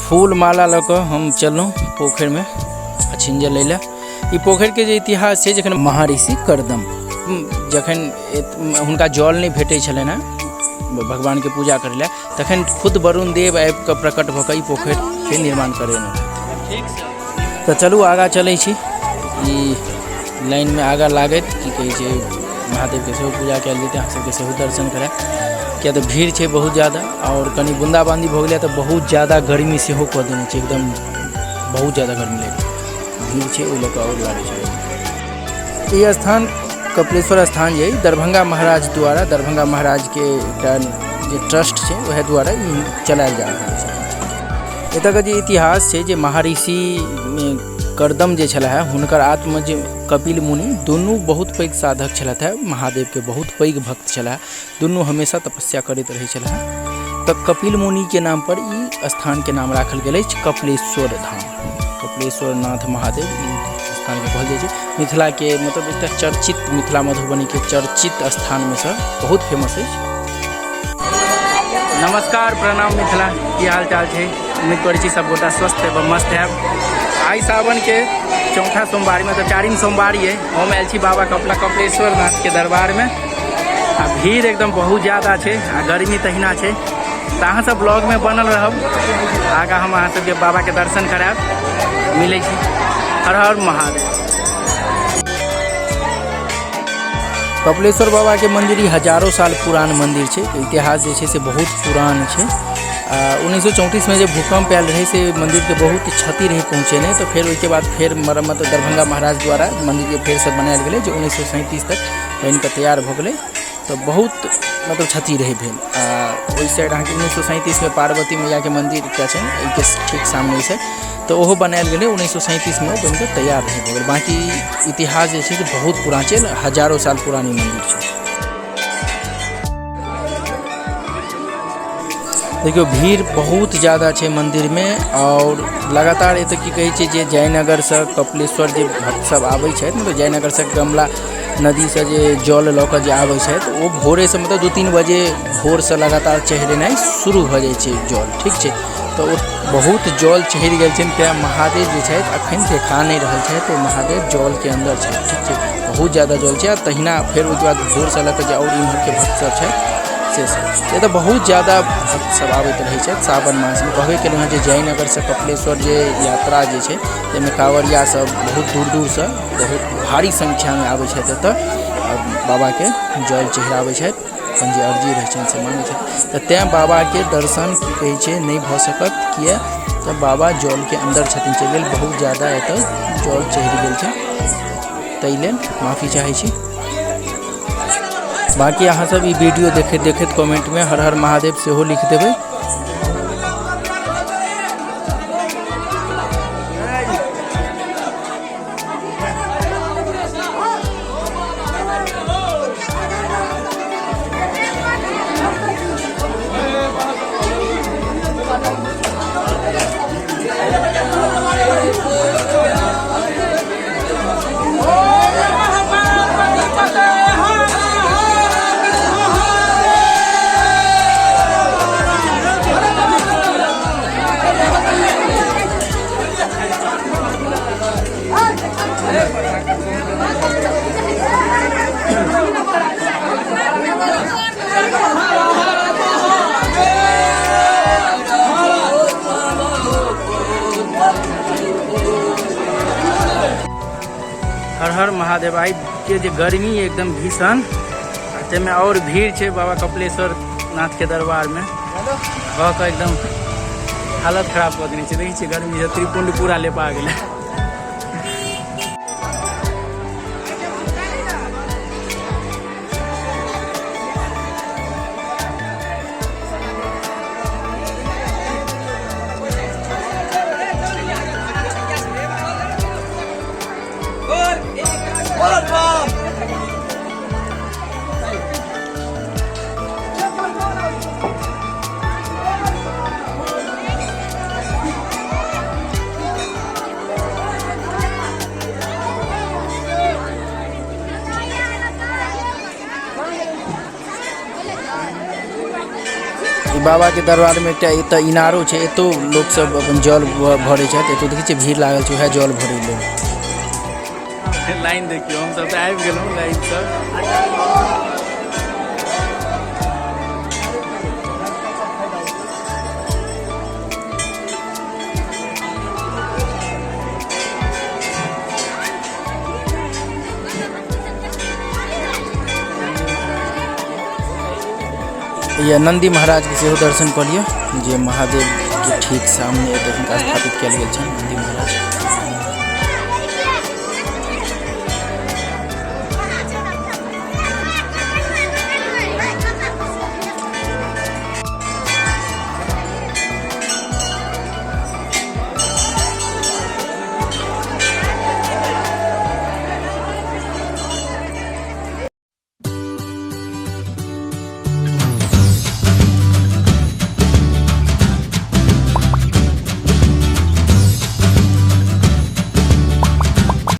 फूल माला लऽ कऽ हम चललहुँ पोखरिमे अछिंजल लै लए। ई पोखरिके जे इतिहास छै, जखन महर्षि करदम जखन हुनका जल नहि भेटै छलनि हेँ भगवानके पूजा करै लए, तखन खुद वरुण देव आबि कऽ प्रकट भऽ कऽ ई पोखरिके निर्माण करेने रहथि। तऽ चलू आगाँ चलै छी। ई लाइनमे आगाँ लागैत की कहै छै महादेवके सेहो पूजा कयल जेतै, अहाँ सबके सेहो दर्शन करायब, किया तऽ भीड़ छै बहुत ज्यादा। आओर कनि बून्दाबान्दी भऽ गेलै तऽ बहुत ज्यादा गर्मी सेहो कऽ देने छै, एकदम बहुत ज्यादा गर्मी लागि भीड़ छै, ओहि लऽ कऽ आओर लागै छै। ई स्थान कपिलेश्वर स्थान जे दरभंगा महाराज द्वारा, दरभंगा महाराजके एकटा जे ट्रस्ट छै वएह द्वारा ई चलायल जा रहल छै। एतऽके जे इतिहास छै जे महर्षि करदम जे छलाह हे, हुनकर आत्मज कपिल मुनि दुनू बहुत पैघ साधक छलथि हे, महादेवके बहुत पैघ भक्त छलाह। दुनू हमेशा तपस्या करैत रहै छलाह। तऽ कपिल मुनिके नामपर ई स्थानके नाम राखल गेल अछि कपिलेश्वर धाम। कपिलेश्वर नाथ महादेव ई स्थानके कहल जाइ छै। मिथिलाके मतलब एकटा चर्चित, मिथिला मधुबनीके चर्चित स्थानमे सँ बहुत फेमस अछि। नमस्कार, प्रणाम मिथिला, की हाल चाल छै? उम्मीद करै छी सब गोटा स्वस्थ एवं मस्त हैब। आइ सावनके चौथा सोमवारी, मतलब चारिम सोमवारी अइ। हम आयल छी बाबा कपिलेश्वर नाथके दरबारमे आ भीड़ एकदम बहुत ज़्यादा छै आ गर्मी तहिना छै। तऽ अहाँ सब ब्लॉगमे बनल रहब, आगाँ हम अहाँ सबके बाबाके दर्शन करायब। मिलै छी, हर हर महादेव। कपिलेश्वर बाबाके मंदिर ई हजारों साल पुरान मंदिर छै। इतिहास जे छै से बहुत पुरान छै। 1934 में जे भूकंप आयल रहै से मंदिरके बहुत क्षति रहै पहुँचेने, तऽ फेर ओहिके बाद फेर मरम्मत दरभंगा महाराज द्वारा मंदिरके फेरसँ बनायल गेलै, जे 1937 तक बनिकऽ तैयार भऽ गेलै। तऽ बहुत मतलब क्षति रहै भेल। आ ओहि साइड अहाँके 1937मे पार्वती मैयाके मन्दिर एकटा छै एहिके ठीक सामने छै, तऽ ओहो बनायल गेलै 1937मे, ओ बनिकऽ तैयार रहै भऽ गेल। बाँकी इतिहास जे छै से बहुत पुरान छै, हजारो साल पुरानी मन्दिर छै। देखियौ भीड़ बहुत ज़्यादा छै मन्दिरमे आओर लगातार एतऽ की कहै छै जे जयनगरसँ कपिलेश्वर जे भक्त सब आबै छथि, मतलब जयनगरसँ कमला नदीसँ जे जल लऽ कऽ जे आबै छथि, ओ भोरेसँ मतलब 2-3 बजे भोरसँ लगातार चढ़ेनाइ शुरू भऽ जाइ छै जल, ठीक छै। तऽ ओ बहुत जल चढ़ि गेल छनि, तेँ महादेव जे छथि एखन देखा नहि रहल छथि, ओ महादेव जलके अन्दर छथि, ठीक छै। बहुत ज्यादा जल छै। आ तहिना फेर ओहिके बाद भोरसँ लऽ कऽ जे आओर इम्हरके भक्त सब छथि से सब एतऽ बहुत ज्यादा भक्त सब आबैत रहै छथि सावन मासमे। कहबे केलहुँ हँ जे जयनगरसँ कपिलेश्वर जे यात्रा जे छै ताहिमे काँवरिया सब बहुत दूर दूरसँ बहुत भारी संख्यामे आबै छथि एतऽ आओर बाबाके जल चढ़ाबै छथि, अपन जे अर्जी रहै छनि से माँगै छथि। तऽ तैँ बाबाके दर्शन की कहै छै नहि भऽ सकत, किए तऽ बाबा जलके अन्दर छथिन चलि गेल, बहुत ज्यादा एतऽ जल चढ़ि गेल छै, ताहि लेल माफी चाहै छी। बाँकी अहाँ सब ई वीडियो देखैत देखैत कमेंटमे हर हर महादेव सेहो लिख देबै। हर हर महादेव। आइ के जे गर्मी एकदम भीषण, ताहिमे आओर भीड़ छै बाबा कपिलेश्वर नाथ के दरबार में, भऽ कऽ एकदम हालत खराब कऽ देने छै। देखै छियै गर्मी से त्रिपुंड पूरा लेपा गेलै। ई बाबाके दरबारमे एकटा एतऽ इनारो छै, एतौ लोक सब अपन जल भरै छथि। एतौ देखै छियै भीड़ लागल छै वएह जल भरै लेल। लाइन देखियौ, हम सब तऽ आबि गेलहुँ लाइनसँ। या नंदी महाराज के सेहो दर्शन कऽ लिअ, जे महादेव के ठीक सामने एतऽ हुनका स्थापित कयल गेल छनि नंदी महाराज।